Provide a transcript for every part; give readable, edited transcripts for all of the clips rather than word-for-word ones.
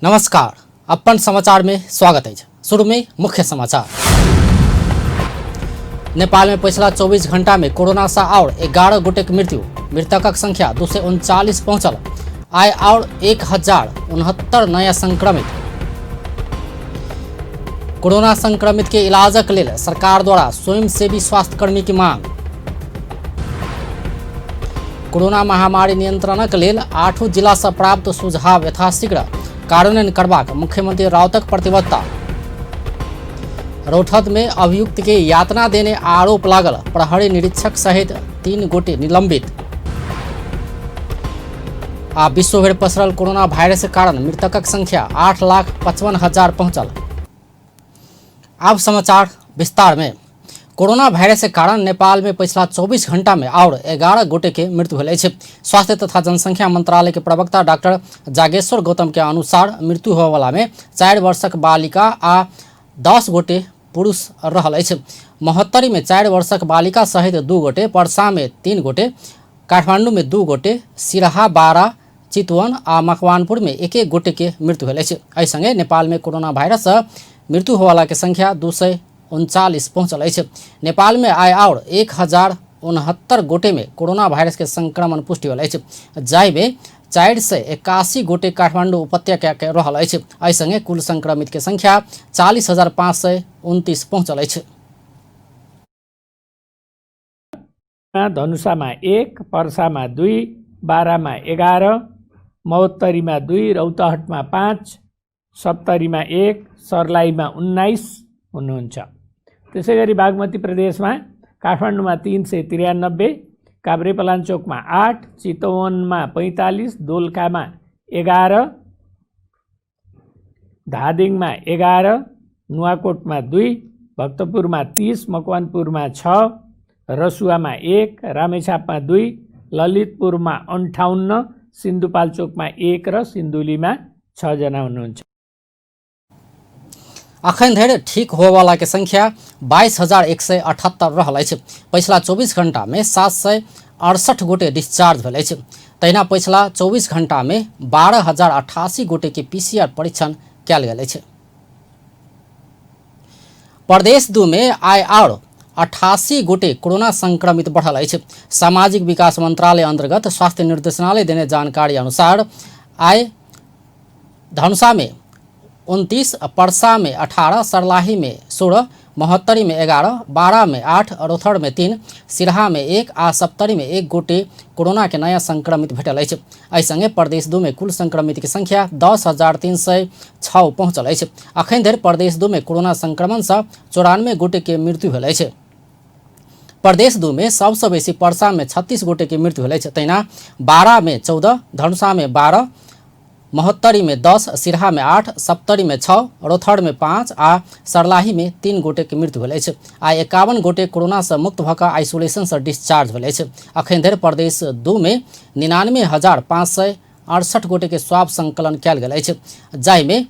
नमस्कार, अपन समाचार में स्वागत है। शुरू में मुख्य समाचार। नेपाल में पिछला 24 घंटा में कोरोना से और 11 गोटे के मृत्यु, मृतकक संख्या 239 पहुंचल। आइ और 1069 नया संक्रमित। कोरोना संक्रमित के इलाजक लेल सरकार द्वारा स्वयंसेवी स्वास्थ्यकर्मी की मांग। कोरोना महामारी नियंत्रणक लेल 8 जिला से प्राप्त सुझाव यथाशीघ्र कार्यान्वयन करबाक मुख्यमंत्री राउतक प्रतिबद्धता। रौठद में अभियुक्त के यातना देने आरोप लागल प्रहरी निरीक्षक सहित 3 गोटे निलंबित। आ विश्वभरि पसरल कोरोना वायरस के कारण मृतकक संख्या 8,55,000 पहुंचल। अब समाचार विस्तार में। कोरोना वायरस के कारण नेपाल में पिछला 24 घंटा में और 11 गोटे के मृत्यु भेल अछि। स्वास्थ्य तथा जनसंख्या मंत्रालय के प्रवक्ता डॉक्टर जागेश्वर गौतम के अनुसार मृत्यु होयवला में 4 वर्षक बालिका आ 10 गोटे पुरुष रहल अछि। महोत्तरी में 4 वर्षक बालिका सहित 2 गोटे, परसा में 3 गोटे, काठमांडू में 2 गोटे, सिरहा, बारा, चितवन आ मकवानपुर में 1-1 गोटे के मृत्यु भेल अछि। एहि संगे नेपाल में कोरोना वायरस से मृत्यु होयवला के संख्या 239 पहुंचल अछि। नेपाल में आइ और 1069 गोटे में कोरोना वायरस के संक्रमण पुष्टि भेल अछि, जाहि में 481 गोटे काठमांडू उपत्यका के रहल अछि। एहि संगे कुल संक्रमित के संख्या 40,529 पहुंचल अछि। धनुषामा 1, पर्सामा 2, बारामा 11, महोत्तरीमा 2, रौतहटमा 5, सप्तरीमा 1, सर्लाहीमा 19 हुनुहुन्छ। त्यसैगरी बागमती प्रदेशमा काठमाडौँमा 393, काभ्रेपलाञ्चोकमा 8, चितवनमा 45, दोलखामा 11, धादिङमा 11, नुवाकोटमा 2, भक्तपुरमा 30, मकवानपुरमा 6, रसुवामा 1, रामेछापमा 2, ललितपुरमा 58, सिन्धुपाल्चोकमा 1 र सिन्धुलीमा 6 जना हुनुहुन्छ। अखन धरि ठीक होयवला के संख्या 22,178 रहल अछि। पछिला 24 घंटा में 768 गोटे डिस्चार्ज भेल अछि। तहिना पछिला 24 घंटा में 12,088 गोटे के पीसीआर परीक्षण कयल गेल अछि। प्रदेश 2 में आइ और 88 गोटे कोरोना संक्रमित बढ़ल अछि। सामाजिक विकास मंत्रालय अंतर्गत स्वास्थ्य निर्देशनालय देने जानकारी अनुसार आइ धनुषा में 29, परसा में 18, सर्लाही में 16, महोत्तरी में 11, बारा में 8, रौथर में 3, सिरहा में 1 आ सप्तरी में 1 गोटे कोरोना के नया संक्रमित भेटल अछि। एहि संगे प्रदेश 2 में कुल संक्रमित के संख्या 10,306 पहुंचल अछि। अखन धरि प्रदेश 2 में कोरोना संक्रमण से 94 गोटे के मृत्यु भेल अछि। प्रदेश 2 में सबसँ बेसी परसा में 36 गोटे के मृत्यु भेल अछि। तहिना बारा में 14, धनुषा में 12, महोत्तरी में 10, सिरहा में 8, सप्तरी में 6, रौथर में 5 आ सर्लाही में 3 गोटे के मृत्यु भेल अछि। आ 51 गोटे कोरोना से मुक्त भऽ कऽ आइसोलेशन से डिस्चार्ज भेल अछि। अखन धरि प्रदेश 2 में 99,568 गोटे के स्वाब संकलन कयल गेल अछि, जाहिमे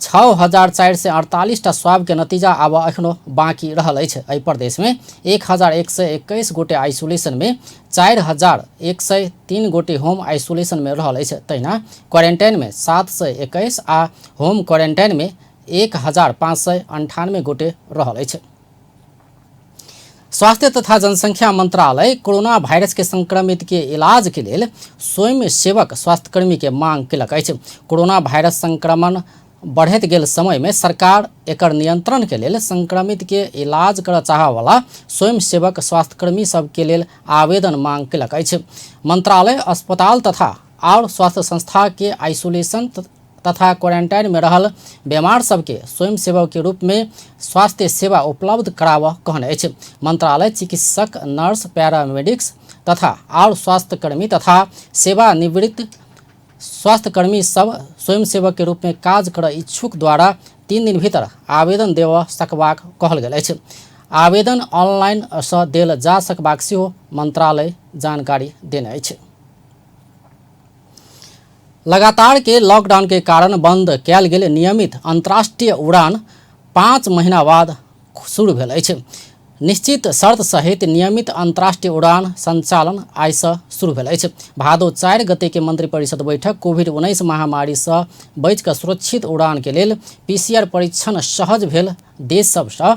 6,448 टा स्वाब के नतीजा आब एखनो बाँकी रहल अछि। एहि प्रदेश में 1,121 गोटे आइसोलेशन में, 4,103 गोटे होम आइसोलेशन में रहल अछि। तहिना क्वारेंटाइन में 721 आ होम क्वारेंटाइन में 1,598 गोटे रहल अछि। स्वास्थ्य तथा जनसंख्या मंत्रालय कोरोना वायरस के संक्रमित के इलाज के लेल स्वयंसेवक स्वास्थ्यकर्मी के मांग केलक अछि। कोरोना वायरस संक्रमण बढ़ैत गेल समय में सरकार एकर नियंत्रण के लेल संक्रमित के इलाज करऽ चाहऽवला स्वयंसेवक स्वास्थ्यकर्मी सब के लेल आवेदन मांग केलक अछि। मंत्रालय अस्पताल तथा और स्वास्थ्य संस्था के आइसोलेशन तथा क्वारेंटाइन में रहल बीमार सबके स्वयंसेवक के रूप में स्वास्थ्य सेवा उपलब्ध कराबऽ कहने अछि। मंत्रालय चिकित्सक, नर्स, पैरामेडिक्स तथा और स्वास्थ्यकर्मी तथा सेवानिवृत्त स्वास्थ्यकर्मी सब स्वयंसेवक के रूप में काज करऽ इच्छुक द्वारा 3 दिन भीतर आवेदन देबऽ सकबाक कहल गेल अछि। आवेदन ऑनलाइन सँ देल जा सकबाक सेहो मंत्रालय जानकारी देने अछि। लगातार के लॉकडाउन के कारण बंद कयल गेल नियमित अंतर्राष्ट्रीय उड़ान 5 महीना बाद शुरू भेल अछि। निश्चित शर्त सहित नियमित अंतर्राष्ट्रीय उड़ान संचालन आइसँ शुरू भेल अछि। भादो 4 गते के मंत्रिपरिषद बैठक कोविड-19 महामारी सँ बचि कऽ सुरक्षित उड़ान के लेल पीसीआर परीक्षण सहज भेल देश सभसँ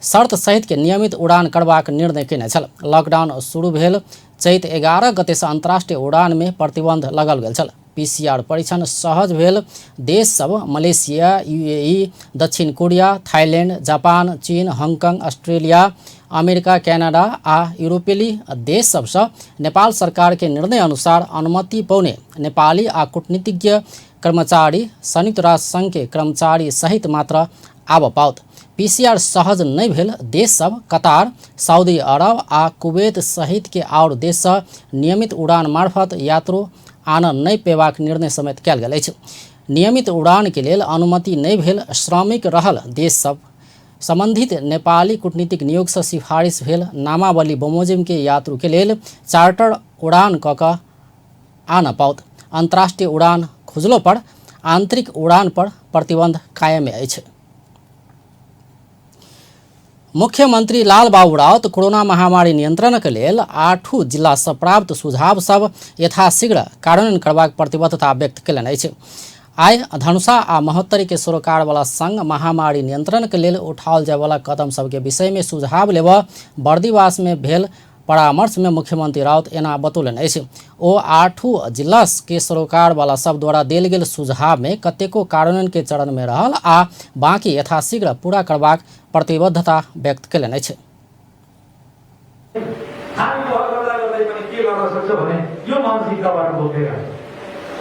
शर्त सहित के नियमित उड़ान करबाक निर्णय केने छल। लॉकडाउन शुरू भेल चैत 11 गते सँ अंतर्राष्ट्रीय उड़ान में प्रतिबंध लगल गेल छल। पीसीआर परीक्षण सहज भेल देश सब मलेशिया, यूएई, दक्षिण कोरिया, थाईलैंड, जापान, चीन, हांगकांग, ऑस्ट्रेलिया, अमेरिका, कनाडा आ यूरोपीय देश सबसँ नेपाल सरकार के निर्णय अनुसार अनुमति पौने नेपाली आ कूटनीतिज्ञ कर्मचारी, संयुक्त राष्ट्र संघ के कर्मचारी सहित मात्र आबऽ पाओत। पीसीआर सहज नहि भेल देश सब कतार, सऊदी अरब आ कुवैत सहित के आओर देशसँ नियमित उड़ान मार्फत यात्रु आनऽ नहि पेबाक निर्णय समेत कयल गेल अछि। नियमित उड़ान के लेल अनुमति नहि भेल श्रमिक रहल देश सब संबंधित नेपाली कूटनीतिक नियोग सँ सिफारिश भेल नामावली बमोजिम के यात्रु के लेल चार्टर उड़ान कऽ कऽ आनऽ पाओत। अंतर्राष्ट्रीय उड़ान खुजलो पर आंतरिक उड़ान पर प्रतिबंध कायमे अछि। मुख्यमंत्री लालबाबू राउत कोरोना महामारी नियंत्रणक लेल 8 जिलासँ प्राप्त सुझाव सब यथाशीघ्र कार्यान्वयन करबाक प्रतिबद्धता व्यक्त कयलनि अछि। आइ धनुषा आ महोत्तरी के सरोकारवाला संग महामारी नियंत्रणक लेल उठाओल जायवला कदम सबके विषयमे सुझाव लेबऽ बर्दिवासमे भेल परामर्शमे मुख्यमंत्री राउत एना बतौलनि अछि। ओ 8 जिला के सरोकारवाला सब द्वारा देल गेल सुझावमे कतेको कार्यान्वयन के चरणमे रहल आ बाकी यथाशीघ्र पूरा करबाक प्रतिबद्धता व्यक्त कयलनि अछि। हामी पहल गर्दा गर्दै पनि के गर्न सक्छ भने यो मानसिकताबाट बोकेर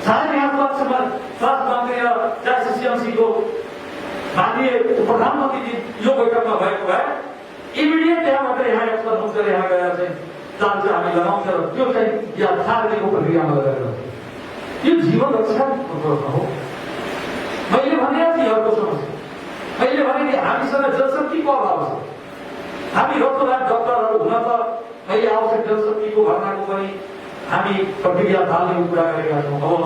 हामी यहाँ स्वास्थ्य मन्त्री र सीएमसीको माननीय प्रधानमन्त्रीजी यो बैठकमा भएको भए इमिडिएट त्यहाँबाट यहाँ एक्सन हुन्छ र यहाँ गएर चाहिँ चाल चाहिँ हामी लगाउँछ र त्यो चाहिँ यथार्थको प्रक्रियामा लगाएर यो जीवन रक्षाको प्रश्न हो। मैले भनेको थिएँ अर्को समस्या, मैले भने नि हामीसँग जनशक्तिको अभाव छ। हामी रतोरात डक्टरहरू हुन त अहिले आवश्यक जनशक्तिको भर्नाको पनि हामी प्रक्रिया थाल्ने कुरा गरेका छौँ। अब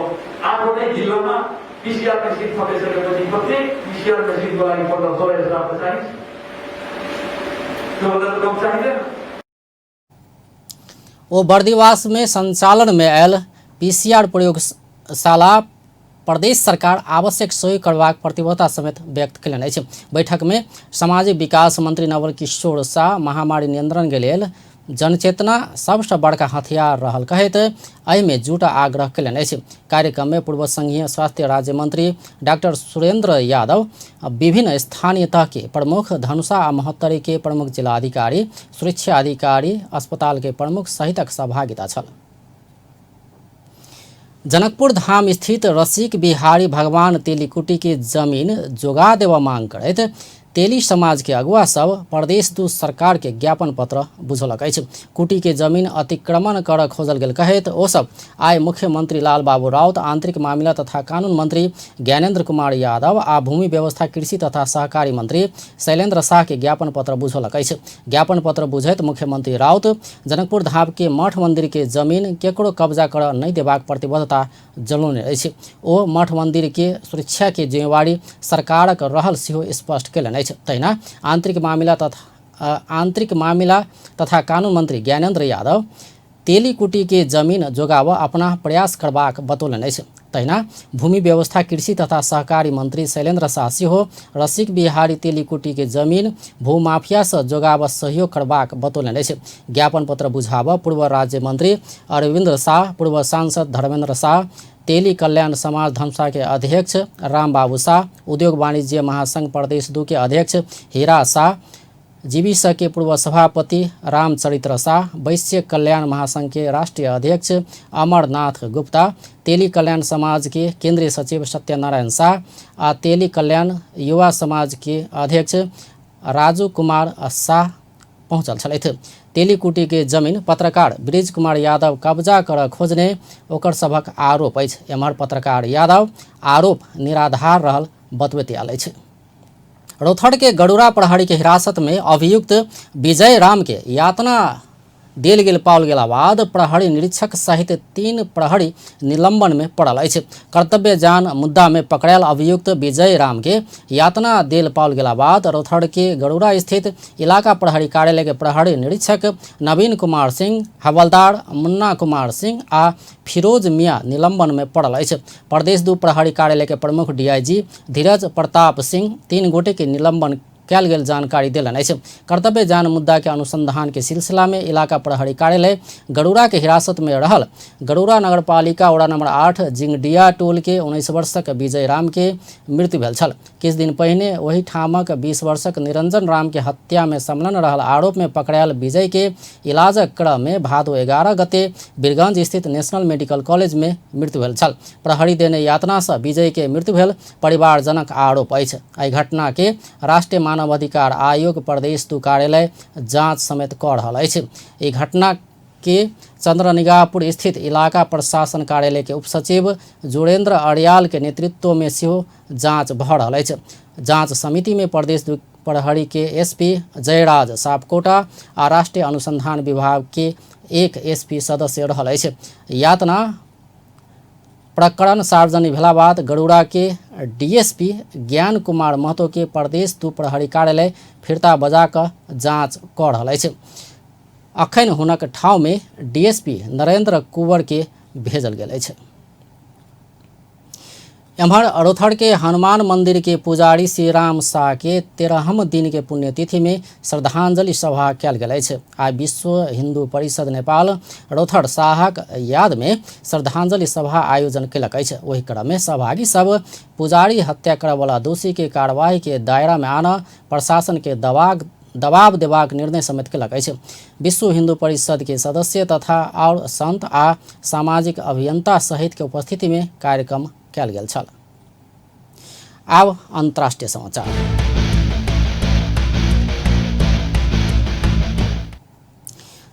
8वटै जिल्लामा पिसिआर मेसिन थपिसकेपछि प्रत्येक पिसिआर मेसिनको लागि 15-16 हजार त चाहिन्छ, त्योभन्दा त कम चाहिँदैन। ओ बर्दिवासमे संचालनमे आयल पीसीआर प्रयोगशाला प्रदेश सरकार आवश्यक सहयोग करबाक प्रतिबद्धता समेत व्यक्त कयलनि अछि। बैठकमे सामाजिक विकास मंत्री नवल किशोर शाह महामारी नियंत्रण के लेल जनचेतना सबसँ बड़का हथियार रहल कहैत एहिमे जुट आग्रह कयलनि अछि। कार्यक्रममे पूर्व संघीय स्वास्थ्य राज्य मंत्री डॉक्टर सुरेंद्र यादव, विभिन्न स्थानीय तह के प्रमुख, धनुषा आ महोत्तरी के प्रमुख जिलाधिकारी, सुरक्षा अधिकारी, अस्पताल के प्रमुख सहितक सहभागिता छल। जनकपुर धाम स्थित रसिक बिहारी भगवान तेलीकुटी के जमीन जोगा देवा मांग करैत तेली समाज के अगुआ सब प्रदेश 2 सरकार के ज्ञापन पत्र बुझौलक अछि। कुटी के जमीन अतिक्रमण कर खोजल गेल कहैत ओ सब आइ मुख्यमंत्री लालबाबू राउत, आंतरिक मामिला तथा कानून मंत्री ज्ञानेन्द्र कुमार यादव आ भूमि व्यवस्था कृषि तथा सहकारी मंत्री शैलेन्द्र शाह के ज्ञापन पत्र बुझौलक अछि। ज्ञापन पत्र बुझैत मुख्यमंत्री राउत जनकपुर धाम के मठ मंदिर के जमीन केकरो कब्जा कर नहि देबाक प्रतिबद्धता जनौने अछि। ओ मठ मंदिर के सुरक्षा के जिम्मेवारी सरकारक रहल सेहो स्पष्ट कयलनि अछि। तहिना आंतरिक मामिला तथा कानून मंत्री ज्ञानेन्द्र यादव तेलीकुटी के जमीन जोगाबऽ अपना प्रयास करबाक बतौलनि अछि। तहिना भूमि व्यवस्था कृषि तथा सहकारी मंत्री शैलेन्द्र शाह सेहो रसिक बिहारी तेलीकुटी के जमीन भूमाफिया सँ जोगाबऽ सहयोग करबाक बतौलनि अछि। ज्ञापन पत्र बुझाबऽ पूर्व राज्य मंत्री अरविंद शाह, पूर्व सांसद धर्मेंद्र शाह, तेली कल्याण समाज धनुषा के अध्यक्ष रामबाबू शाह, उद्योग वाणिज्य महासंघ प्रदेश 2 के अध्यक्ष हीरा शाह, जीबीस के पूर्व सभापति रामचरित्र शाह, वैश्य कल्याण महासंघ के राष्ट्रीय अध्यक्ष अमरनाथ गुप्ता, तेली कल्याण समाज के केंद्रीय सचिव सत्यनारायण शाह आ तेली कल्याण युवा समाज के अध्यक्ष राजू कुमार शाह पहुँचल छलथि। तेलीकुटी के जमीन पत्रकार ब्रिज कुमार यादव कब्जा कर खोजने ओकर सभक आरोप अछि। एम्हर पत्रकार यादव आरोप निराधार रहल बतबैत आयल अछि। रौथड़ के गडुरा प्रहरी के हिरासत में अभियुक्त विजय राम के यातना देल गेल पाओल गेला बाद प्रहरी निरीक्षक सहित 3 प्रहरी निलंबन में पड़ल अछि। कर्तव्य जान मुद्दा में पकड़ायल अभियुक्त विजय राम के यातना देल पाओल गेला बाद रौथहर के गरुड़ा स्थित इलाका प्रहरी कार्यालय के प्रहरी निरीक्षक नवीन कुमार सिंह, हवलदार मुन्ना कुमार सिंह आ फिरोज मियां निलंबन में पड़ल अछि। प्रदेश 2 प्रहरी कार्यालय के प्रमुख डीआईजी धीरज प्रताप सिंह 3 गोटे के निलंबन कयल गेल जानकारी देलनि अछि। कर्तव्य जान मुद्दा के अनुसंधान के सिलसिला में इलाका प्रहरी कार्यालय गरुड़ा के हिरासत में रहल गरुड़ा नगरपालिका वडा नंबर 8 जिंगडिया टोल के 19 वर्षक विजय राम के मृत्यु भेल छल। किछु दिन पहिने ओहि ठामक 20 वर्षक निरंजन राम के हत्या में संलग्न रहल आरोप में पकड़ायल विजय के इलाजक क्रम में भादो 11 गते वीरगंज स्थित नेशनल मेडिकल कॉलेज में मृत्यु भेल छल। प्रहरी देने यातना से विजय के मृत्यु भेल परिवारजनक आरोप अछि। एहि घटना के राष्ट्रीय मानवाधिकार आयोग प्रदेश 2 कार्यालय जांच समेत कऽ रहल अछि। एहि घटना के चंद्रनिगाहपुर स्थित इलाका प्रशासन कार्यालय के उपसचिव जुरेंद्र अर्याल के नेतृत्व में सेहो जांच भऽ रहल अछि। जांच समिति में प्रदेश 2 प्रहरी के एसपी जयराज सापकोटा आ राष्ट्रीय अनुसंधान विभाग के 1 एसपी सदस्य रहल अछि। यातना प्रकरण सार्वजनिक भेला बाद गरुड़ा के डीएसपी ज्ञान कुमार महतो के प्रदेश 2 प्रहरी कार्यालय फिर्ता बजा कऽ जांच कऽ रहल अछि। अखन हुनक ठाव में डीएसपी नरेंद्र कुंवर के भेजल गेल अछि। एम्हर रौथहर के हनुमान मंदिर के पुजारी श्रीराम शाह के 13म दिन के पुण्यतिथि में श्रद्धांजलि सभा कयल गेल अछि। आइ विश्व हिंदू परिषद नेपाल रौथहर शाहक याद में श्रद्धांजलि सभा आयोजन कयलक अछि। ओहि क्रम में सहभागी सब पुजारी हत्या करयवला दोषी के कार्यवाही के दायरा में आनऽ प्रशासन के दबाव देबाक निर्णय समेत कयलक अछि। विश्व हिंदू परिषद के सदस्य तथा और संत आ सामाजिक अभियंता सहित के उपस्थिति में कार्यक्रम कयल गेल छल। आब अंतर्राष्ट्रीय समाचार।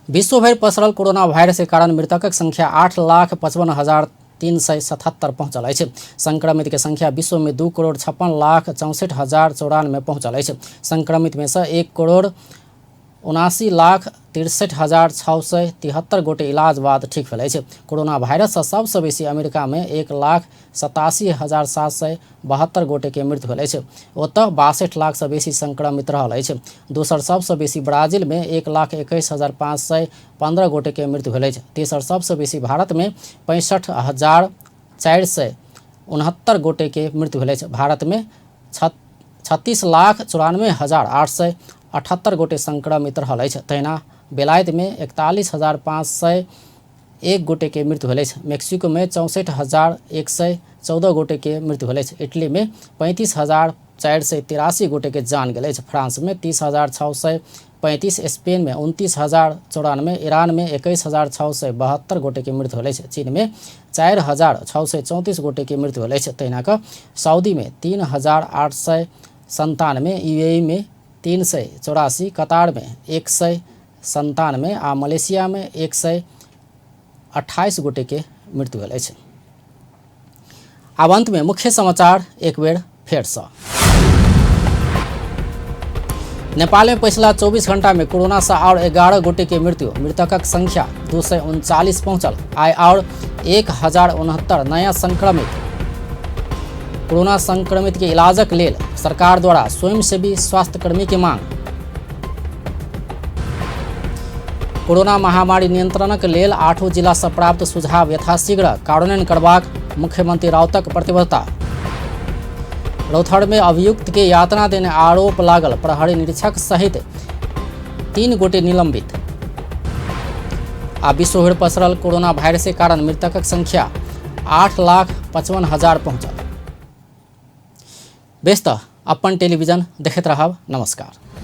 विश्वभरि पसरल कोरोना वायरस के कारण मृतकक संख्या 8,55,377 पहुंचल अछि। संक्रमित के संख्या विश्व में 2,56,64,094 पहुंचल अछि। संक्रमित में से 1,79,63,673 गोटे इलाज बाद ठीक भेल अछि। कोरोना वायरस से सबसे बेसी अमेरिका में 1,87,772 गोटे के मृत्यु भेल अछि। ओतऽ 62 लाख से बेसी संक्रमित रहल अछि। दोसर सबसे बेसी ब्राजील में 1,21,515 गोटे के मृत्यु भेल अछि। तेसर सबसे बेसी भारत में 65,469 गोटे के मृत्यु भेल अछि। भारत में 36,94,878 गोटे संक्रमित रहल अछि। तहिना बेलायत में 41,501 गोटे के मृत्यु भेल अछि। मेक्सिको में 64,114 गोटे के मृत्यु भेल अछि। इटली में 35,483 गोटे के जान गेल अछि। फ्रांस में 30,635, स्पेन में 29,094, ईरान में 21,672 गोटे के मृत्यु भेल अछि। चीन में 4,634 गोटे के मृत्यु भेल अछि। तहिना कऽ सऊदी में 3,897, यूएई में 384, कतार में 197 आ मलेशिया में 128 गोटे के मृत्यु भेल अछि। आब अंत में मुख्य समाचार एक बेर फेरसँ। नेपाल में पिछला 24 घंटा में कोरोना से और 11 गोटे के मृत्यु, मृतकक संख्या 239 पहुंचल। आइ और 1069 नया संक्रमित। कोरोना संक्रमित के इलाजक लेल सरकार द्वारा स्वयंसेवी स्वास्थ्यकर्मी के मांग। कोरोना महामारी नियंत्रणक लेल 8 जिला से प्राप्त सुझाव यथाशीघ्र कार्यान्वयन करबाक मुख्यमंत्री राउतक प्रतिबद्धता। रौथहर में अभियुक्त के यातना देने आरोप लागल प्रहरी निरीक्षक सहित 3 गोटे निलंबित। आ विश्वभरि पसरल कोरोना वायरस के कारण मृतकक संख्या 8,55,000 पहुंचल। बेस तऽ अपन टेलीविजन देखैत रहब। नमस्कार।